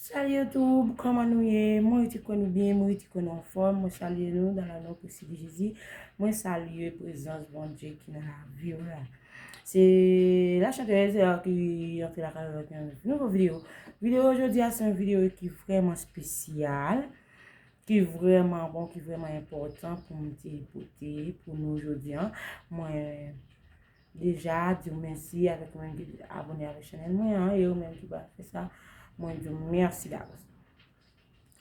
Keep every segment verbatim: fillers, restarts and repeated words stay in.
Salut YouTube, kòman nou ye? Mwen rete kwè nou byen, mwen rete kwè nou anfòm. Mwen salye nou dans le nom précieux de Jésus. Mwen salye prezans Bondye ki nan lavi w la. Se la chanteuse euh, ki antre lakay avèk yon nouvo videyo. Videyo jodi a se yon videyo ki vrèman espesyal, ki vrèman bon, ki vrèman enpòtan pou m te pote pou nou jodi a. Mwen deja di w mèsi avèk ou menm ki abòne avèk chanèl mwen an, e ou menm ki pa fè sa, mwen di w mèsi davans.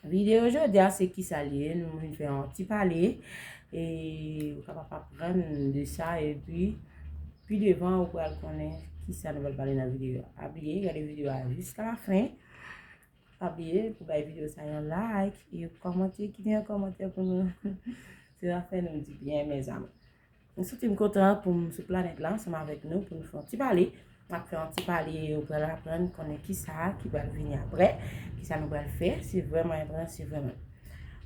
Videyo jodi a se kisa l ye, nou vin fè yon ti pale, e ou kapab aprann de sa, epi pi devan ou pral konnen kisa nou pral pale nan videyo a. Pa bliye gade videyo a jiska la fen. Pa bliye pou bay videyo sa yon like e kòmante, kite yon kòmantè pou nou. Se sa fè nou di byen, mezanmi. M santi m kontan pou m sou planèt la ansanm avèk nou pou nou fè yon ti pale. M ap fè yon ti pale, ou pral aprann konnen kisa ki pral vini apre, kisa nou pral fè. Se vrèman enpòtan, se vrèman.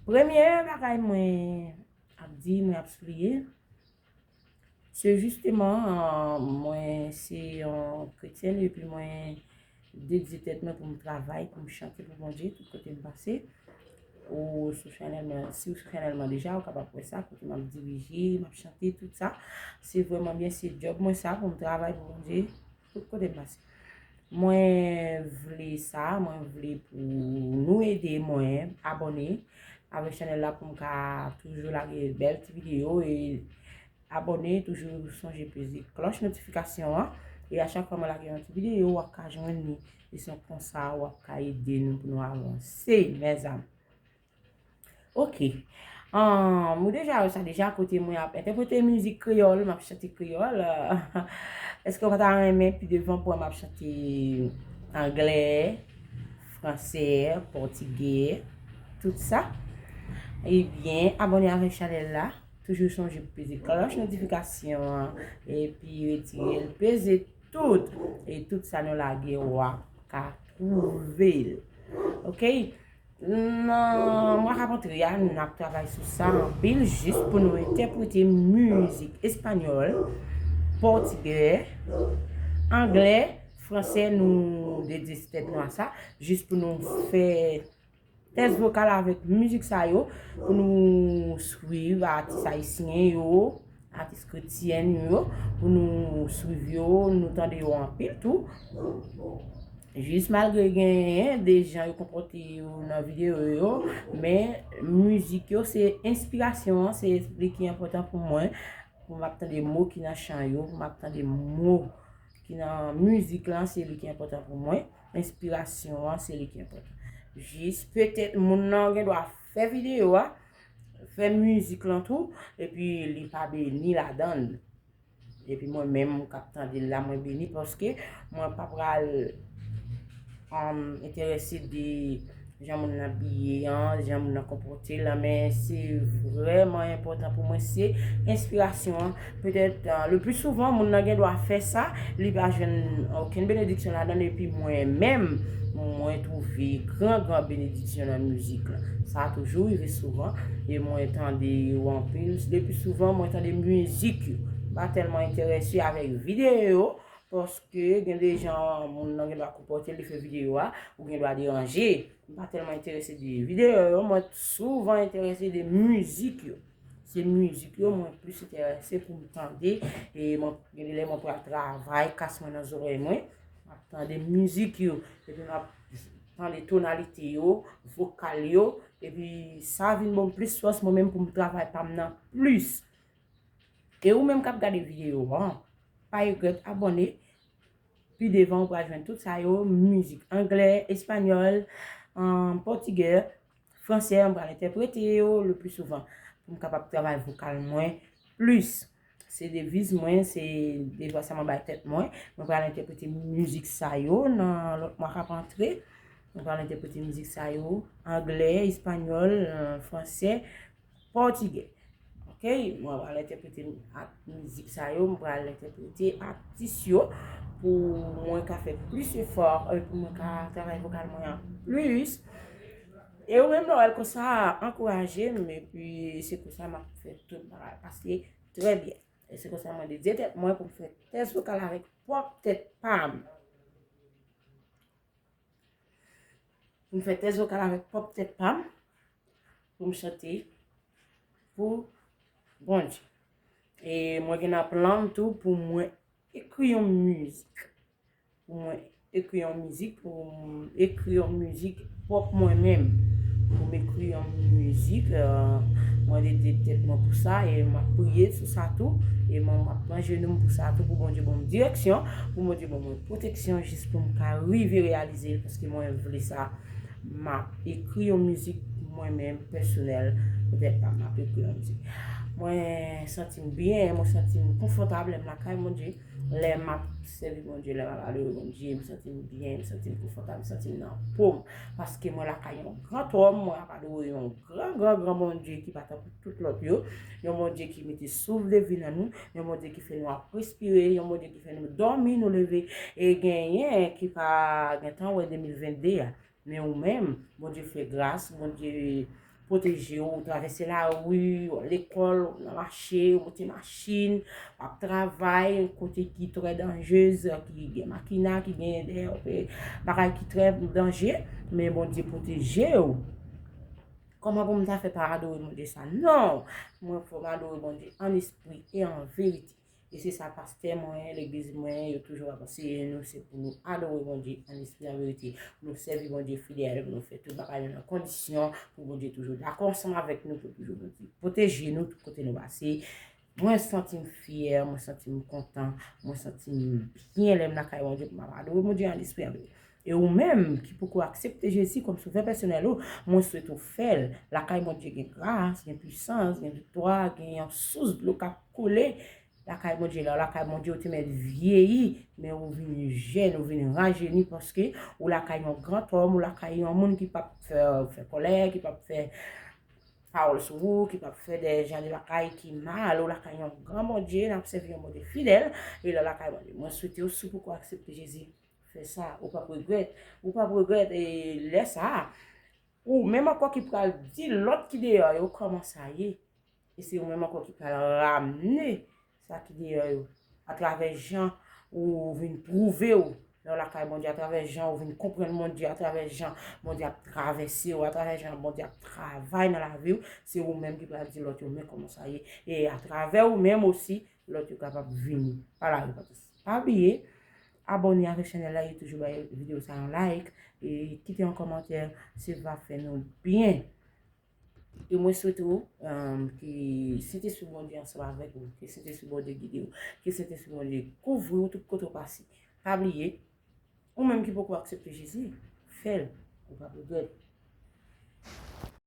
Premye bagay mwen ap di, mwen ap souliye, se jisteman, euh, mwen se yon kretyèn epi mwen dedye tèt mwen pou m travay, pou m chante pou Bondye tout kote m pase. Ou sou chanèl mwen, si w sou chanèl mwen deja, ou kapab wè sa, kote m ap dirije, m ap chante, tout sa. Se vrèman byen, se djòb mwen sa, pou m travay pou Bondye tout kote m pase. Mwen vle sa, mwen vle pou nou ede mwen abòne avèk chanèl la pou m ka toujou lage bèl ti videyo e abòne, toujou sonje peze klòch notifikasyon an. E a chak fwa mwen lage yon ti videyo, w ap ka jwenn li. E se konsa w ap ka ede nou pou nou avanse, mezanmi. Ok. Ahn, ou deja wè sa deja kote mwen ap entèprete mizik kreyòl, m ap chante kreyòl. Èske w pa ta renmen pi devan pou wè m ap chante anglè, fransè, pòtigè, tout sa? Ebyen, abòne avèk chanèl la. Toujou sonje pou peze klòch notifikasyon an, epi retire l, peze tout, e tout sa nou lage w ap ka twouve l. Ok? Nan mwa k ap antre a, n ap travay sou sa anpil jis pou nou entèprete mizik espanyòl, pòtigè, anglè, fransè, nou dedye tèt nou a sa, jis pou nou fè tès vokal avèk mizik sa yo, pou nou swiv atis ayisyen yo, atis kretyèn yo, pou nou swiv yo, nou tande yo anpil tou. Jis malgre genyen de jan yo konpòte yo nan videyo yo, men mizik yo se enspirasyon an, se li ki enpòtan pou mwen, pou m ap tande mo ki nan chan yo, pou m ap tande mo ki nan mizik lan, se li ki enpòtan pou mwen. Enspirasyon an, se li ki enpòtan. Jis petèt moun nan gen dwa fè videyo a, fè mizik lan tou, epi li pa beni ladan l. Epi mwen menm k ap tande l la, mwen beni paske mwen pa pral um, enterese de jan moun nan abiye an, jan moun nan konpòte l lan, men se vrèman enpòtan pou mwen, se enspirasyon an. Petèt, uh, le pli souvan, moun nan gen dwa fè sa, li pa jwenn okenn benediksyon ladan l, epi mwen menm, mwen twouve gran, gran benediksyon nan mizik lan. Sa toujou rive souvan, e mwen tande yo anpil. Le pli souvan, mwen tande mizik yo. M pa tèlman enterese avèk videyo, paske gen de jan moun nan gen dwa konpòte l, li fè videyo a, ou gen dwa deranje. M pa tèlman enterese de videyo yo, mwen souvan enterese de mizik yo. Se mizik yo mwen plis enterese pou m tande, e mwen, gen de lè mwen pral travay, kas mwen nan zòrèy mwen, m ap tande mizik yo, epi m ap tande tonalite yo, vokal yo, epi sa vin ban m plis fòs mwen menm pou m travay pa m nan plis. E ou menm k ap gade videyo an, pa regrèt abòne. Pi devan, ou pral jwenn tout sa yo, mizik anglè, espanyòl, um, pòtigè, fransè, m pral entèprete yo le pli souvan pou m kapab travay vokal mwen plis. Se deviz mwen, se devwa sa mwen bay tèt mwen. Mwen pral entèprete mizik sa yo nan lòt mwa k ap antre. Mwen pral entèprete mizik sa yo, anglè, espanyòl, euh, fransè, pòtigè. Ok, mwen pral entèprete ak mizik sa yo, mwen pral entèprete atis yo pou mwen ka fè plis efò, e pou mwen ka travay vokal mwen an plis. E ou menm lè w wè l konsa, ankouraje m, epi se konsa m ap fè tout bagay pase trè byen. E se konsa mwen dedye tèt mwen pou m fè tès vokal avèk pwòp tèt pa m. pou m fè tèz vokal avèk pwòp tèt pa m, pou m chante pou Bondye. E mwen gen nan plan m tou pou mwen ekri yon mizik. Pou mwen ekri yon mizik, pou m ekri yon mizik pwòp mwen menm. Pou m ekri yon mizik, euh, mwen dede tèt mwen pou sa, e m ap priye sou sa tou, e mwen m ap pran jenou m pou sa tou, pou Bondye ban m direksyon, pou Bondye ban mwen pwoteksyon, jis pou m ka rive reyalize l, paske mwen vle sa. M ap ekri yon mizik mwen menm, pèsonèl, poutèt pa m, m ap ekri yon mizik. Mwen santi m byen, mwen santi m konfòtab lè m lakay Bondye, lè m ap sèvi Bondye, lè m ap adore Bondye, m santi m byen, m santi m konfòtab, m santi m nan po m. Paske mwen lakay yon gran tòm, mwen ap adore yon gran, gran, gran Bondye ki pa tankou tout lòt yo. Yon Bondye ki mete souf de vi nan nou, yon Bondye ki fè nou ap respire, yon Bondye ki fè nou dòmi, nou leve, e genyen ki pa gen tan wè de mil venn de a. Men ou menm, Bondye fè gras, Bondye pwoteje w, ou travèse lari, w al lekòl, w nan mache, w monte machin, w ap travay, yon kote ki trè danjez, ki gen makina, ki gen de bagay ki trè danje, men Bondye pwoteje w. Kòman pou m ta fè pa adore Bondye sa? Non! Mwen fò m adore Bondye an espri e an verite. E se sa pastè mwen, legliz mwen, yo toujou ap anseye nou, se pou nou adore Bondye an espri, an verite, pou nou sèvi Bondye fidèl, pou nou fè tout bagay yo nan kondisyon, pou Bondye toujou dakò ansanm avèk nou, pou toujou Bondye pwoteje nou tout kote nou pase. Mwen santi m fyè, mwen santi m kontan, mwen santi m byen lè m lakay Bondye pou m ap adore Bondye an espri, an verite. E ou menm ki poko aksepte Jezi kòm sovè pèsonèl ou, mwen swete w fè l. Lakay Bondye gen gras, gen pwisans, gen viktwa, gen yon sous dlo k ap koule. Lakay Bondye la, lakay Bondye ou te mèt vyeyi, men ou vin jèn, ou vin rajeni paske ou lakay yon gran tòm, ou lakay yon moun ki p ap fè, fè kòlè, ki p ap fè pawòl sou ou, ki p ap fè de jan de bagay ki mal, ou lakay yon gran Bondye, n ap sèvi yon Bondye fidèl, e lè w lakay Bondye. Mwen swete w, si w poko aksepte Jezi, fè sa, ou p ap regrèt, ou p ap regrèt, e lè sa a, ou menm ankò ki pral di lòt ki deyò yo kòman sa ye. E se ou menm ankò ki pral ramne sa ki deyò yo. Atravè jan ou vin pwouve w lè w lakay Bondye, atravè jan ou vin konprann Bondye, atravè jan Bondye ap travèse w, atravè jan Bondye ap travay nan lavi w, se ou menm ki pral di lòt yo men kòman sa ye. E atravè ou menm osi, lòt yo kapab vini pa lari pa tout. Pa bliye abòne avèk chanèl la e toujou bay videyo sa yon like e kite yon kòmantè, se va fè nou byen. E mwen swete w, um, ke Sentespri Bondye ansanm avèk ou, ke Sentespri Bondye gide w, ke Sentespri Bondye kouvri w tout kote w pase. Pa bliye, ou menm ki poko aksepte Jezi, fè l, ou p ap regrèt.